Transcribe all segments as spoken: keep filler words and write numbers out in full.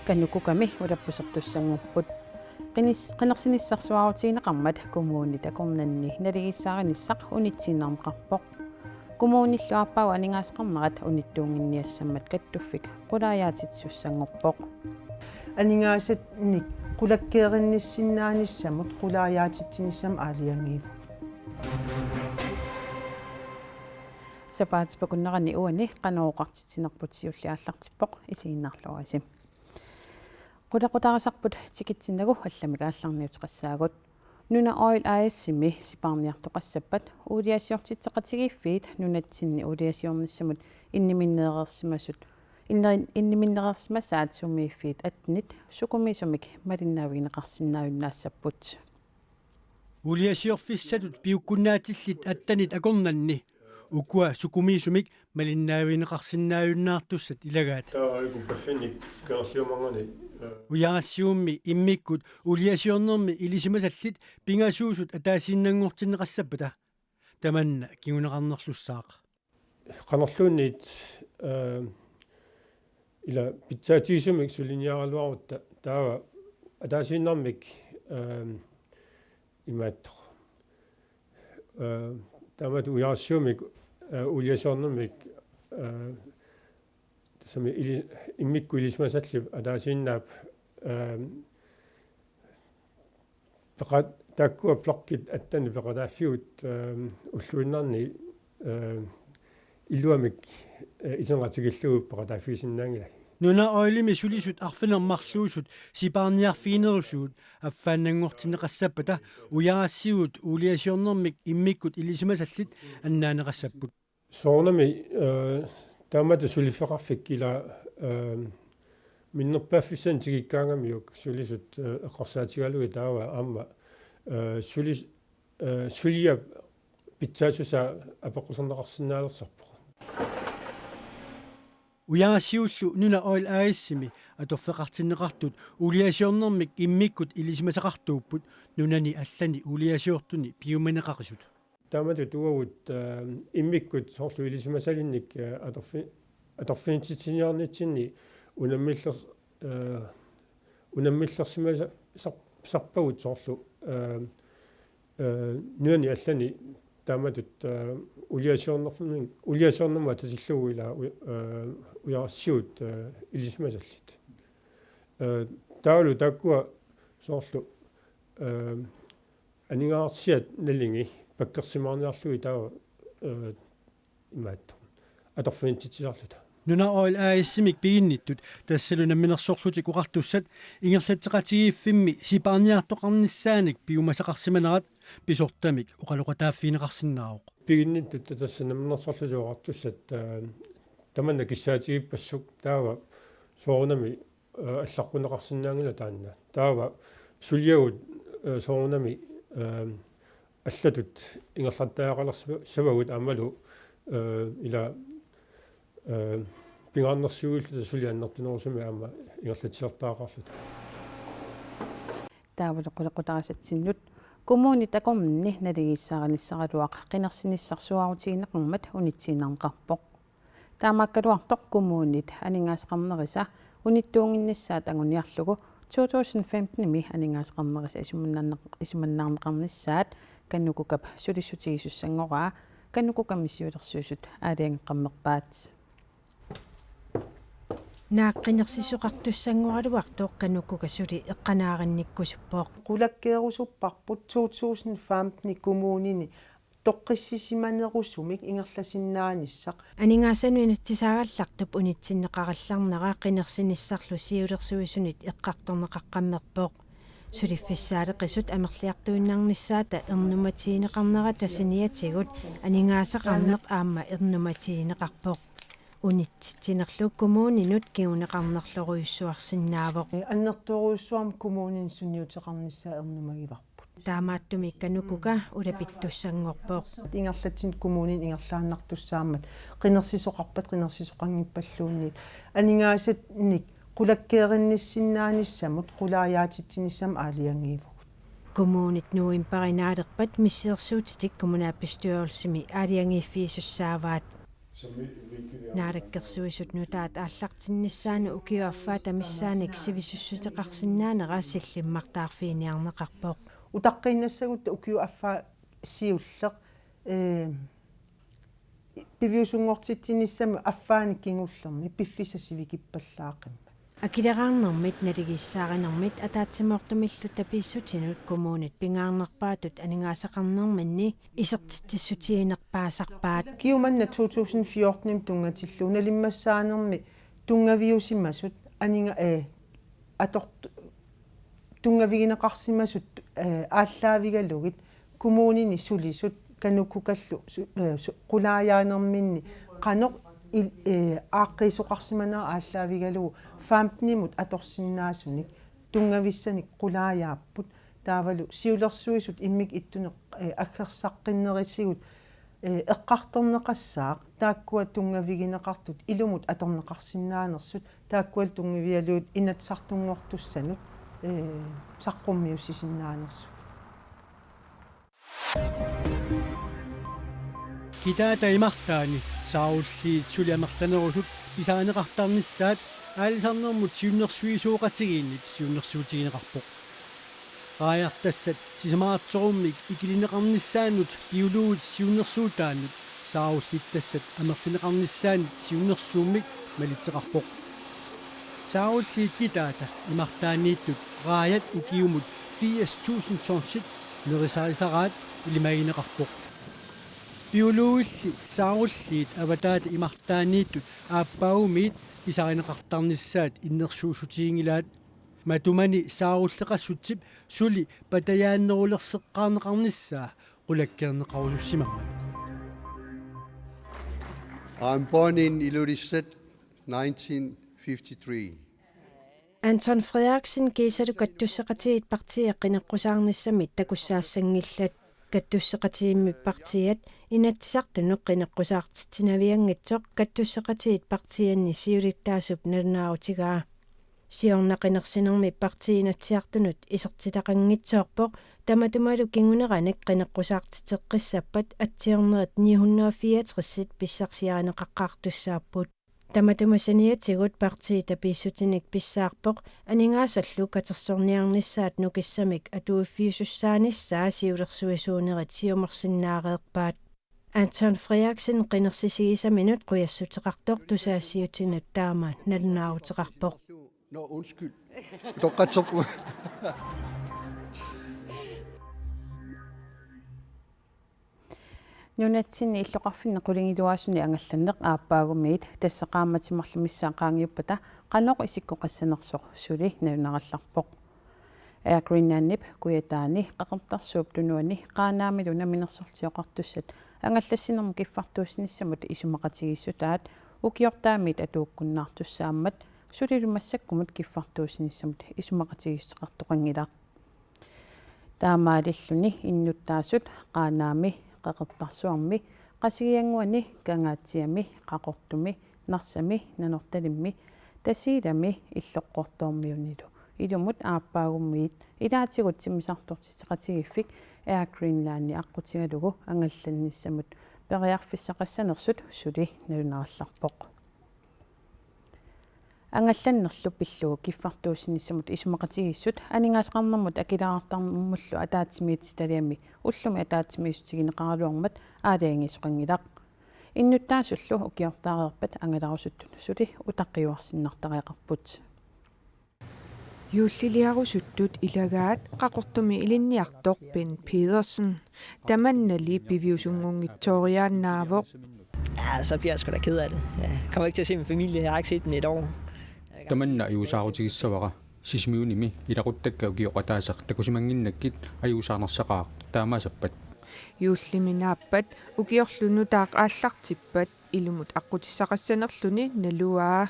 KANUKOKA-mi ulappusertussanngorput. Qinis-, qinersinissarsuarutigineqarmat kommunit akornanni naligiissaarnissaq unitsiinnarneqarpoq. Kommunillu aappaagu aningaasaqarnerat unittuunnginniassammat kattuffik qulaajaatitsisussanngorpoq. Aningaasanik qulakkeerinnissinnaanissamut qulaajaatitsinissamut aalajangiivoq. Sapaatip akunnerani uani Qanorooqartitsinerput siulliit aallartippoq, isiginnaarluarisi. Qulequtaarisarput tikitsinnagu allamik aallarniuteqassaagut. Nuna Oil A/S-imi sipaarniartoqassappat uuliasiortitseqatigiiffiit nunatsinni uuliasiornissamut inniminneereersimasut, inne-, inniminneereersimasaat sumiiffiit attenit sukumiisumik malinnaavigineqarsinnaajunnaassapput. Uuliasiorfissatut piukkunnaatillit attenit akornanni ukua sukumiisumik malinnaavigineqarsinnaajunnaartussat ilagaat. Taava uku paffinnik kangerliumangani, eh. Ujarassiuummi immikkut uuliasiornermi ilisimasallit pingasuusut ataasiinnanngortinneqassappata tamanna kinguneqarnerlussaaq. Qanorluunniit, eh, ila pitsaatigisumik suliniaraluarutta taava ataasiinnarmik, eh, imaattoq. Eh, taamatut ujarassiuumik, eh, uuliasiornermik, eh, tassami ili-, immikkut ilisimasallip ataasiinnaap, eh, peqa-, taakkua blokkit attenit peqataaffigut, eh, ulluinnarni, eh, iluamik, eh, iserngatigiillugu peqataaffigisinnaanngilai. Nuna Oilimi sulisut arfineq-marluusut sipaarniarfiginerusugut affaannanngortinneqassappata ujarassiuut uuliasiornermik immikkut ilisimasallit annaaneqassapput. Soorunami, eh, taamatut suliffeqarfik ila, eh, minnerpaaffissanik tikikkaangamiuk sulisut, eh, eqqarsaatigalugit taava aamma, eh, sulis-, eh, suliap pitsaassusaa apeqqusernaqarsinnaalersorpoq. Ujarassiuullu Nuna Oil A/S-imi atorfeqartinneqartut uuliasiornermik immikkut ilisimasaqartuupput nunani allani uuliasiortuni piumaneqaqisut. Taamatut uagut, eh, immikkut soorlu ilisimasalinnik, eh, atorfi-, atorfinitsitsiniarnitsinni unammiller-, eh, unammillersimasa-, sar-, sarpagut soorlu, eh, eh, nunani allani taamatut, eh, uuliasiornermi-, uuliasiornermut atatillugu ila u-, eh, ujarassiuut, eh, ilisimasallit. Eh, taavalu taakkua soorlu, eh, aningaasarsiat nalingata pakkersimaarniarlugit taava, eh, imaattoq atorfinitsitsisarluta. Nuna Oil A/S-imik piginnittut tassalu Namminersorlutik Oqartussat ingerlatseqatigiiffimmi sipaarniartoqarnissaanik piumasaqarsimanerat pisortamik oqaloqataaffigineqarsinnaavoq. Piginnittut tassa Namminersorlutik Oqartussat, eh, tamanna kissaatigiippassuk taava soorunami, eh, allaqqunneqarsinnaanngilaq taanna. Taava suliagut, eh, soorunami, eh, allatut ingerlattariaqalersi-, savagut aammalu, eh, ila, eh, pingaarnersiuilluta suli annertunerusumik aamma ingerlatsiartariaqarluta. Taavalu qulequtaarisatsinnut kommunit akornanni naligiissaarnissaraluaq qinersinissarsuarutigineqarmat unitsiinnarneqarpoq. Taamaakkaluartoq kommunit aningaasaqarnerisa unittuunnginnissaat anguniarlugu to tusind femten-imi aningaasaqarnerisa isumannaarneq-, isumannaarneqarnissaat KANUKOKA-p sulissutigisussanngorpaa, KANUKOKA-mi siulersuisut aalajangeqqammerpaat. Naak qinersissoqartussanngoraraluartoq KANUKOKA suli eqqanaarinnikkusuppoq. Qulakkeerusupparput to tusind femten-i kommunini toqqissisimanerusumik ingerlasinnaanissaq. Aningaasanut inatsisaagallartup unitsinneqarallarnera qinersinissarlu siulersuisunit eqqartorneqaqqammerpoq. Suliffissaaleqisut amerliartuinnarnissaata ernumatigineqarnerata saniatigut aningaasaqarneq aamma ernumatigineqarpoq. Unitsitsinerlu kommuninut kinguneqarnerlorujussuarsinnaavoq. Annertoorujussuarmik kommuninut sunniuteqarnissaa ernumagivarput. Taamaattumik KANUKOKA ulapittussanngorpoq. Ingerlatsinnut kommuninut ingerlaannartussaammat qinersisoqarpat qinersisoqanngippalluunniit aningaasanik qulakkeerinnissinnaanissamut qulaajaatitsinissamut aalajangiivugut. Kommunit novembari naalerpat misissuersuutitik kommunalbestyrelsimi aalajangiiffigisussaavaat. Naalakkersuisut nutaat aallartinnissaanut ukiup affaata missaannik sivisussuteqarsinnaanera sillimmartaarfiginiarneqarpoq. Utaqqiinnassagutta ukiup affaa siulleq, ee, piviusunngortitsinissamut affaani kingullermi piffissaq sivikippallaaqimmat. Akileraarnermit naligiissaarinermit ataatsimoortumillu tapiissutinut kommunit pingaarnerpaatut aningaasaqarnerminni isertitsissutiginerpaasarpaat. Ukiumanna to tusind fjorten tunngatillugu nalimmassaanermi tunngaviusimasut aninga-, ee, atort-, tunngavigineqarsimasut, ee, aallaavigalugit kommunini sulisut KANUKOKA-llu su-, ee, su-, qulaajaanerminni qanoq il-, ee, aaqqiisoqarsimanera aallaavigalugu femtenimut atorsinnaasunik tunngavissanik qulaajaapput. Taavalu siulersuisut immikkut ittunik, ee, aggersaqqinnerisigut, ee, eqqartorneqassaaq taakkua tunngavigineqartut ilumut atorneqarsinnaanersut, taakkualu tunngavigalugit inatsisartunngortussanut, ee, saqqummiussisinnaanersut. Kitaata imartaani saarulliit suli amerlanerusut pisarineqartarnissaat aalisarnermut siunnersuisooqatigiinnit siunnersuutigineqarpoq. Raajartassat sisamaartorummik ikilineqarnissaannut biologit siunnersuutaannut saarullittassat amerlineqarnissaannit siunnersuummik malitseqarpoq. Saarulliit kitaata imartaaniittut raajat ukiumut firs tusind tonsit nerisarisaraat ilimagineqarpoq. Biologilli saarulliit avataata imartaaniittut aappaagumiit pisarineqartarnissaat innersuussutiginngilaat. Matumani saarulleqassutsip suli patajaannerulerseqqaarneqarnissaa qulakkeerneqarusussimammat. I'm born in Ilulissat, nineteen fifty-three. Anton Frederiksen kiisalu kattusseqatigiit partiit qineqqusaarnissamik takussaassanngillat. Kattusseqatigiimmi partiiat Inatsisartunut qineqqusaartitsinavianngitsoq kattusseqatigiit partiianni siulittaasup nalunaarutigaa. Siorna qinersinermi partii Inatsisartunut isertitaqanngitsoorpoq, tamatumalu kinguneranik qineqqusaartitseqqissappat atsiornerit ni hundrede fireogtres pissarsiarineqaqqaartussaapput. Tamatuma saniatigut partii tapiissutinik pissaarpoq, aningaasallu katersorniarnissaat nukissamik atuiffiusussaanissaa siulersuisuunerit siumorsinnaareerpaat. Anton Frederiksen qinersisigisaminut qujassuteqartoq tusagassiuutinut taama nalunaaruteqarpoq. Nå, undskyld. Utoqqatserpunga. Nunatsinni illoqarfinni qulingiluaasuni angallanneq aappaagumiit, tassa qaammatit marluk missaat qaangiuppata qanoq isikkoqassanersoq suli nalunarallarpoq. Air Greenlandip Kujataani, Qeqertarsuup Tunuani, Qaanaamilu Namminersorlutik Oqartussat angallassinermut kiffartuussinissamut isumaqatigiissutaat ukiortaamiit atuukkunnaartussaammat sulilu massakkumut kiffartuussinissamut isumaqatigiissuteqartoqanngilaq. Taamaalilluni innuttaasut Qaanaami, Qeqertarsuarmi, Qasigiannguani, Kangaatsiami, Qaqortumi, Narsami, Nanortalimmi, Tasiilami Illoqqortoormiunilu ilumut aappaagumiit ilaatigut timmisartortitseqatigiiffik Air Greenlandi aqqutigalugu angallannissamut periarfissaqassanersut suli nalunarallarpoq. Angallannerlu pillugu kiffartuussinissamut isumaqatigiissut aningaasaqarnermut akileraartarnermullu ataatsimiititaliami ullumi ataatsimiissutigineqaraluarmat aalajangiisoqanngilaq. Innuttaasullu ukiortaareerpat angalarusuttut suli utaqqiuarsinnartariaqarput. Juulliliarusuttut ilagaat Qaqortumi ilinniartoq Bent Pedersen. Tamannali piviusunngunngitsooriaannaavoq. Ja, så bliver jeg sgu da ked af det. Ja, jeg kommer ikke til at se min familie. Jeg har ikke set dem i et år. Tamanna ajuusaarutigissavara. Sisimiunimi ilaquttakka ukioqataaseq takusimannginnakkit ajuusaarnersaqaaq taamaassappat. Juullimi naappat ukiorlu nutaaq aallartippat ilumut aqqutissaqassanerluni naluaa.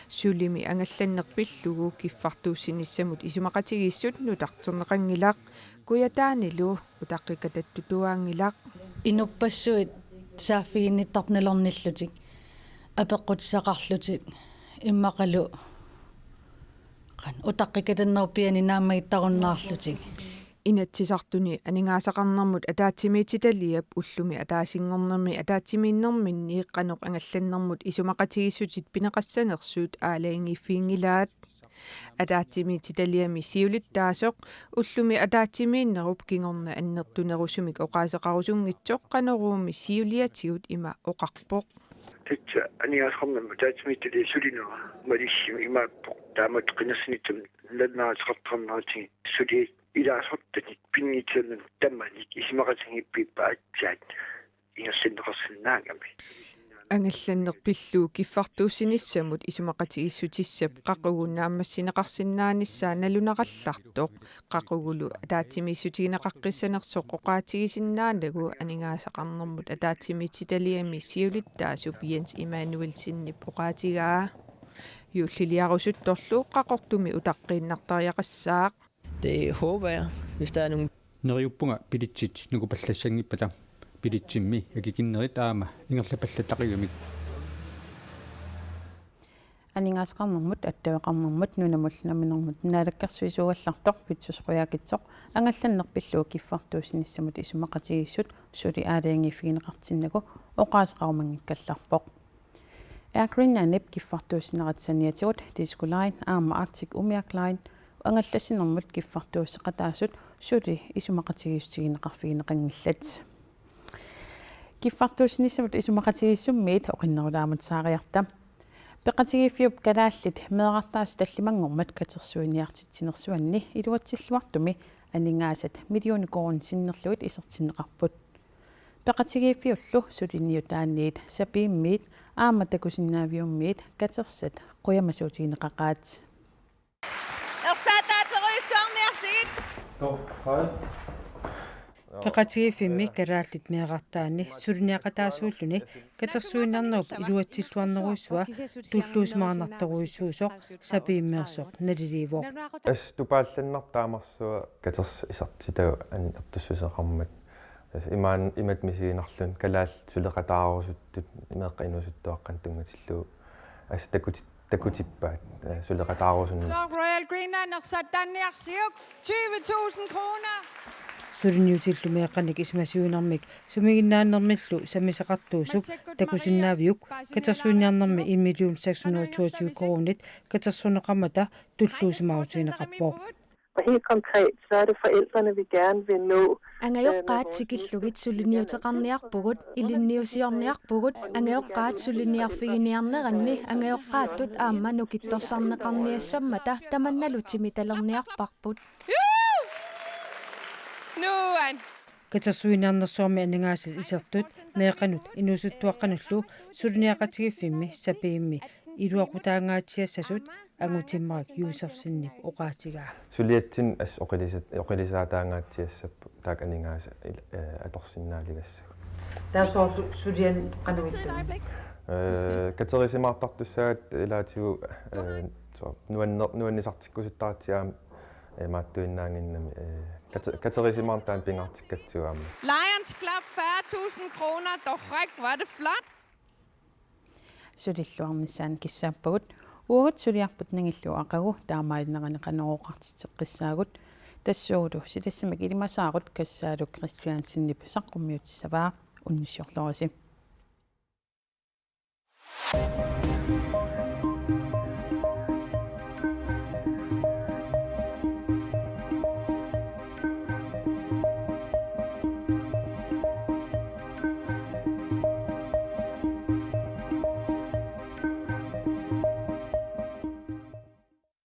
Sulimi angallanneq pillugu kiffartuussinissamut isumaqatigiissut nutarterneqanngilaq, Kujataanilu utaqqikatattutuaanngilaq. Inuppassuit saaffiginnittarput nalornillutik, apeqqutissaqarlutik, immaqalu qanoq utaqqikatannerup piani naammagittarunnaarlutik. Inatsisartuni aningaasaqarnermut ataatsimiititaliap ullumi ataasinngornermi ataatsimiinnerminni qanoq angallannermut isumaqatigiissutit pineqassanersut aalajangiiffiginngilaat. Ataatsimiititaliami siulittaasoq ullumi ataatsimiinnerup kingorna annertunerusumik oqaaseqarusunngitsoq Qanoruumi siuliatigut ima oqarpoq. Tassa aningaasaqarnermut ataatsimiititaliap sulinera malillimi imaappoq, taamatut qinersinissami nalunaaruteqartarneratigut suli ilaasortanit pinngitsoornani tamanit isumaqatigiiffipput aatsaat ingerlanneqarsinnaagami. Angallanneq pillugu kiffartuussinissamut isumaqatigiissutissap qaqugu naammassineqarsinnaanissaa nalunarallartoq qaqugulu ataatsimiissutigineqaqqissanersoq oqaatigisinnaanagu aningaasaqarnermut ataatsimiititaliami siulittaasup Jens Immanuelsenip oqaatigaa. Juulliliarusuttorlu Qaqortumi utaqqiinnartariaqassaaq. Det håber jeg, hvis der er nogen. Neriuppunga bilitsit nukupallassanngippata. Bilitsimmi akikinnerit aamma ingerlapallattaqigamik. Aningaasaqarnermut, attaveqarnermut, nunamullu namminermut naalakkersuisuugallartoq Vittus Qujaukitsoq angallanneq pillugu kiffartuussinissamut isumaqatigiissut suli aalajangiiffigineqartinnagu oqaaseqarumanngikkallarpoq. Air Greenlandip kiffartuussinerata saniatigut Disco Line aamma Arctic Umiaq Line angallassinermut kiffartuusseqataasut suli isumaqatigiissutigineqarfigineqanngillat. Kiffartuussinissamut isumaqatigiissummiit oqinnerulaamut saariarta. Peqatigiiffiup Kalaallit Meerartaasut tallimanngormat katersuiniartitsinersuanni iluatsilluartumi aningaasat millionit koruunit sinnerlugit isertinneqarput. Peqatigiiffiullu suliniutaanniit Sapiimmiit aamma takusinnaaviummiit katersat qujamasuutigineqaqaat. Ersaataa terujussuarniarsigit. Torrak. Peqatigiiffimmi Kalaallit Meerartaanni suliniaqataasuulluni katersuiniarnerup iluatsilluarnerujussuaq tulluusimaarnartorujussuusoq Sapiimmeersoq naliliivoq. Assut tupaallannartoq taamarsuaq katersoq isertitagu aningaasartuuteqarmat. Tassa imaan-, imatut misiginarluni kalaallit suleqataarusuttut meeqqat inuusuttuaqqanut tunngatillugu assut takuti-, takutippaat, eh, suleqataarusunneq. Royal Greenland ersattanniarsiuk tyve tusind kroner. Suliniutillu meeqqanik isimasuinermik sumiginnaanermillu sammisaqartuusup takusinnaaviup katersuiniarnermi en million seks hundrede toogtyve koruunit katersorneqarmata tulluusimaarutigineqarpoq. Og helt konkret, så er det forældrene, vi gerne vil nå. Angajoqqaat tikillugit suliniuteqarniarpugut, ilinniusiorniarpugut, angajoqqaat suliniarfiginiarneranni angajoqqaatut aamma nukittorsarneqarniassammata tamannalu timitalerniarparput. Nuan. Katersuiniarnersuarmi aningaasat isertut meeqqanut inuusuttuaqqanullu suliniaqatigiiffimmi Sapiimmi iluaqutaangaatsiassasut Angutimmarik Josefsenip oqaatigaa. Suliatsinni assut oqilisat-, oqilisaataangaatsiassapput taakku aningaasat il-, eh, atorsinnaaligassagut. Taava soorlu suliani qanoq ittunik? Eh, katerisimaartartussaagatta ilaatigut, eh, soorlu nuanner-, nuannisartikkusuttaratsigu aamma, eh, imaattuinnaannginnami, eh, kate-, katerisimaarneq taanna pingaartikkatsigu aamma. Lions Club fyrre tusind kroner, Torrak, hvor er det flot. Sulilluarnissaanut kissaappagut. Uagut suliarput nangillugu aqagu taamaalinnerani Qanorooqartitseqqissaagut. Tassuugulu silassamik ilimasaarut Kassaalu Kristiansenip saqqummiutissavaa, unnussiorluarisi.